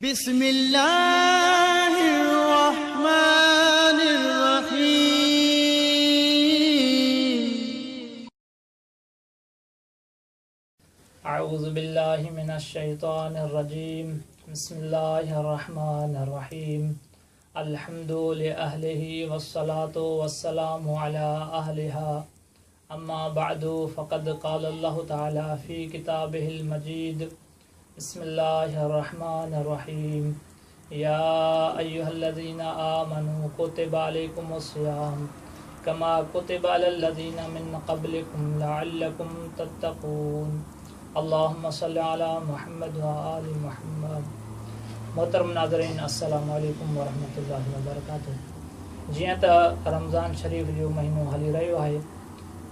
بسم الله الرحمن الرحيم. اعوذ بالله من الشيطان الرجيم بسم الله الرحمن الرحيم الحمد لأهله والصلاة والسلام على أهلها اما بعد فقد قال الله تعالى في كتابه المجيد بسم الله الرحمن الرحيم يا ايها الذين آمنوا كتب عليكم الصيام كما كتب على الذين من قبلكم لعلكم تتقون اللهم صل على محمد وآل محمد محترم ناظرين السلام عليڪم ورحمة الله وبرڪاته جيئن ته رمضان شريف جو مهينو هلي رهيو آهي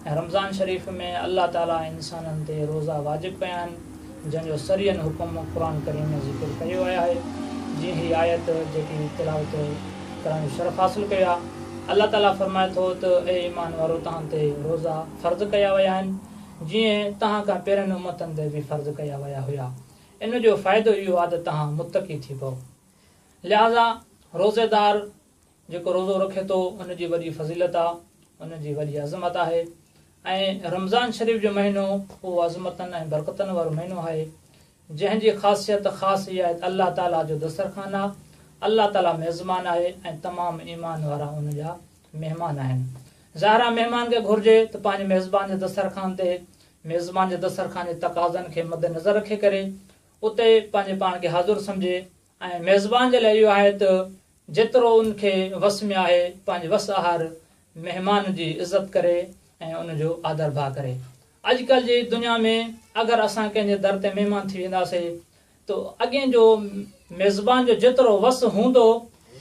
۽ رمضان شريف ۾ الله تعالي انسانن تي روزا واجب ڪيا آهن جنهن جو صريحاً حڪم قرآن ڪريم ۾ ذڪر ڪيو ويو آهي جيئن هي آيت جيڪي تلاوت ڪرڻ جو شرف حاصل ڪيو آهي الله تعالي فرمائي ٿو ته اي ايمان وارو توهان تي روزا فرض ڪيا ويا آهن جيئن توهان کان پهرين امتن تي به فرض ڪيا ويا هيا ان جو فائدو اهو آهي ته توهان متقي ٿي پئو لهذا روزيدار جيڪو روزو رکي ٿو ان جي وڏي فضيلت آ، ان جي وڏي عظمت آهي ۽ رمضان شريف جو مهينو اهو عظمتن ۽ برڪتن وارو مهينو آهي جنهن جي خاصيت خاص اها آهي ته الله تعاليٰ جو دسترخوان آ، الله تعاليٰ ميزبان آهي ۽ تمام ايمان وارا ان جا مهمان آهن. ظاهر آ مهمان کي گهرجي ته پنهنجي ميزبان جي دسترخوان تي ميزبان جي دسترخوان جي تقاضن کي مدنظر رکي ڪري اتي پنهنجي پاڻ کي حاضر سمجهي ۽ ميزبان جي لاء اهو آهي ته جيترو ان کي وس ۾ آهي پنهنجي وس آهر مهمان جي عزت ڪري ۽ ان جو آڌر ڀاء ڪري. اڄڪلهه جي دنيا ۾ اگر اسان ڪنهن جي در تي مهمان ٿي وينداسي ته اڳئين جو ميزبان جو جيترو وس هوندو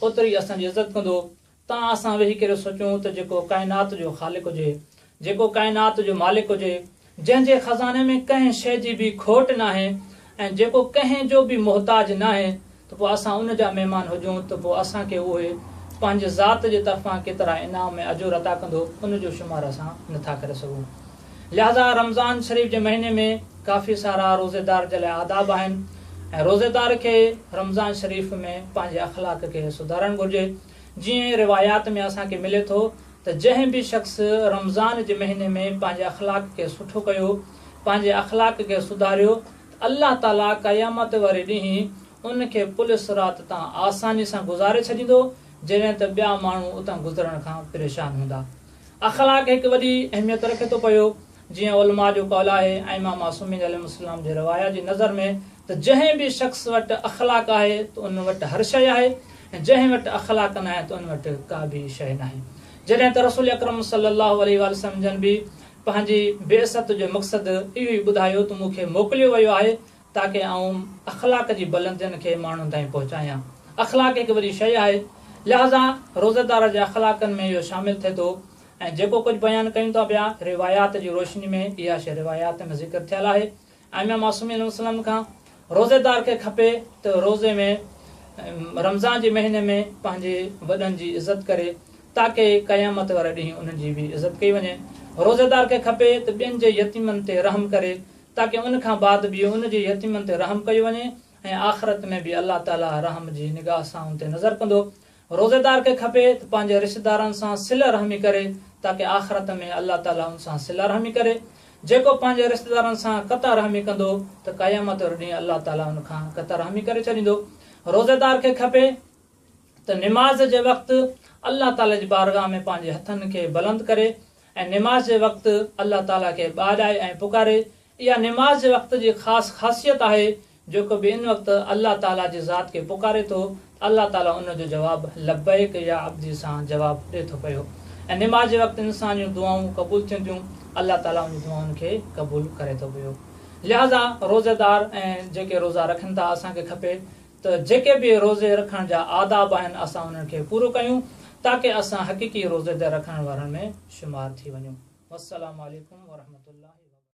اوتري اسان جي عزت ڪندو تان اسان ويهي ڪري سوچون ته جيڪو ڪائنات جو خالق هجي، جيڪو ڪائنات جو مالڪ هجي، جنهن جي خزاني ۾ ڪنهن شيء جي به کوٽ ناهي ۽ جيڪو ڪنهن جو به محتاج ناهي ته پوء اسان ان جا مهمان هجون ته پوء اسان کي اهي پنهنجي ذات جي طرفان ڪيترا انعام ۽ اجور عطا ڪندو ان جو شمار اسان نٿا ڪري سگهون. لهذا رمضان شريف جي مهيني ۾ ڪافي سارا روزيدار جي لاء آداب آهن ۽ روزيدار کي رمضان شريف ۾ پنهنجي اخلاق کي سڌارڻ گهرجي جيئن روايات ۾ اسان کي ملي ٿو ته جنهن به شخص رمضان جي مهيني ۾ پنهنجي اخلاق کي سٺو ڪيو پنهنجي اخلاق کي سڌاريو ته الله تعالي قيامت واري ڏينهن ان کي پل صراط تان آساني سان گذاري ڇڏيندو جڏهن ته ٻيا ماڻهو اتان گذرڻ کان پريشان هوندا. اخلاق هڪ وڏي اهميت رکي ٿو پيو، جيئن علماء جو قول آهي ۽ ائمه معصومين عليهم السلام جي روايات جي نظر ۾ ته جنهن به شخص وٽ اخلاق آهي ته ان وٽ هر شيء آهي ۽ جنهن وٽ اخلاق ناهي ته ان وٽ ڪا به شيء ناهي. جڏهن ته رسول اڪرم صلي الله عليه واٰله وسلم جن به پنهنجي بعثت جو مقصد اهو ئي ٻڌايو ته مون کي موڪليو ويو آهي تاڪه آئون اخلاق جي بلندين کي ماڻهن تائين پهچايان. اخلاق هڪ وڏي شيء آهي، لهذا روزيدار جي اخلاقن ۾ اهو شامل ٿئي ٿو ۽ جيڪو ڪجهه بيان ڪيون ٿا پيا روايات جي روشني ۾ اها شيء روايات ۾ ذڪر ٿيل آهي. ائمه معصومين عليهم السلام کان روزيدار کي کپي ته روزي ۾ رمضان جي مهيني ۾ پنهنجي وڏن جي عزت ڪري تاڪه قيامت واري ڏينهن انهن جي به عزت ڪئي وڃي. روزيدار کي کپي ته ٻين جي يتيمن تي رحم ڪري تاڪه ان کان بعد به ان جي يتيمن تي رحم ڪيو وڃي ۽ آخرت ۾ به الله تعالي رحم جي نگاهه سان ان تي نظر ڪندو. روزيدار کي کپي ته پنهنجي رشتيدارن سان صله رحمي ڪري تاڪه آخرت ۾ الله تعالي ان سان صله رحمي ڪري. جيڪو پنهنجي رشتيدارن سان قطع رحمي ڪندو ته قيامت واري ڏينهن الله تعالي ان کان قطع رحمي ڪري ڇڏيندو. روزيدار کي کپي ته نماز جي وقت الله تعالي جي بارگاهه ۾ پنهنجي هٿن کي بلند ڪري ۽ نماز جي وقت الله تعالي کي ٻاڏائي ۽ پڪاري، اها نماز جي وقت جي خاص خاصيت آهي، جيڪو به ان وقت الله تعالي جي ذات کي پڪاري ٿو ته الله تعالي ان جو جواب لبيڪ يا عبدي سان جواب ڏئي ٿو پيو ۽ نماز جي وقت انسان جون دعائون قبول ٿين ٿيون، الله تعالي ان جي دعائن کي قبول ڪري ٿو پيو. لهذا روزيدار ۽ جيڪي روزا رکن ٿا اسان کي کپي ته جيڪي به روزي رکڻ جا آداب آهن اسان انهن کي پورو ڪيون تاڪه اسان حقيقي روزيدر رکڻ وارن ۾ شمار ٿي وڃون. والسلام عليڪم ورحمة الله.